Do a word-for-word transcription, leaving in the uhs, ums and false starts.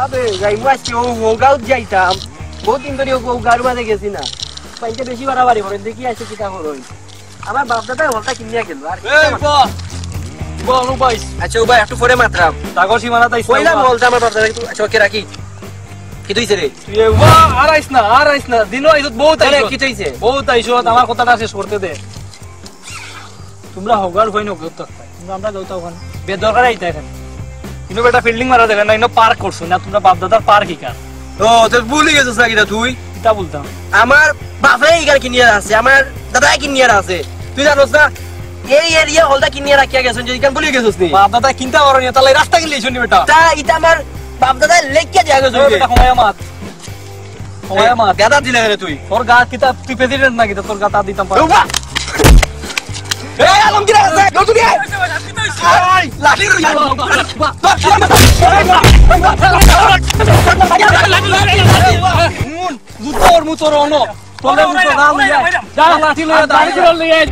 আবে, যাইমু আজকে, ও, ও গাঁওত যাইতাম। বহুত দিন ধরি ও, ও গাঁওর মাঝে গেছি না। পাইতে বেশি বাড়াবাড়ি করে, দেখি আজকে কিতা করইন। আমার বাপ দাদায় হলটা কিনিয়া গেল, আর কিতা এই মানে? বাহ, বাহ, ও ভাই। আচ্ছা, ও ভাই, একটু পরে মাতরাম। সাগর সীমানা তাই কইলাম, হলটা আমার বাপ দাদায়, আচ্ছা, ওকে রাখি। কিতা অইছে রে? তুই এ, বাহ, আর আইস না, আর আইস না। দিনও আইছত, বহুত আরে, আইছত। কিতা অইছে? বহুত আইছত, আমার কথাটা শেষ করতে দে। তোমরা হগার হয় না, গেট থাকতায়। তোমরা আমরা যাও তো ওখানে। বেদরকার আইতা এখানে। ইনো বেটা ফিল্ডিং মারা দেখে না, ইনো পার্ক করছো না, তোমরা বাপ দাদার পার্ক ইখান। ও, তো ভুলি গেছস নাকি রে তুই? কিতা বলতাম? আমার বাপে ইখান কিনিয়া আছে, আমার দাদায় কিনিয়া আছে। তুই জানোস না? এই এরিয়া হলটা কিনিয়া রাখিয়া গেছইন যে, ইখান ভুলি গেছস নি? বাপ দাদায় কিনতা পারইন না, তাইলে রাস্তা কিনলে ইছনি বেটা। তা ইটা আমার বাপ দাদায় লেখিয়া দিয়া গেছে এ যে। বেটা, কমাইয়া মাত। কমাইয়া মাত। গাদা দিলে রে তুই। তোর গাত কিতা, তুই প্রেসিডেন্ট নাকি? তোর গাত দিতাম পারে। উবা! এই আলমগীর আছে, দৌড় দিয়ে আয়। এই, লাঠি লইয়া আয়। হুন, জুতোর মুতোর অনো। তোর মুতো না লইয়া আয়। যা, লাঠি লইয়া আয়।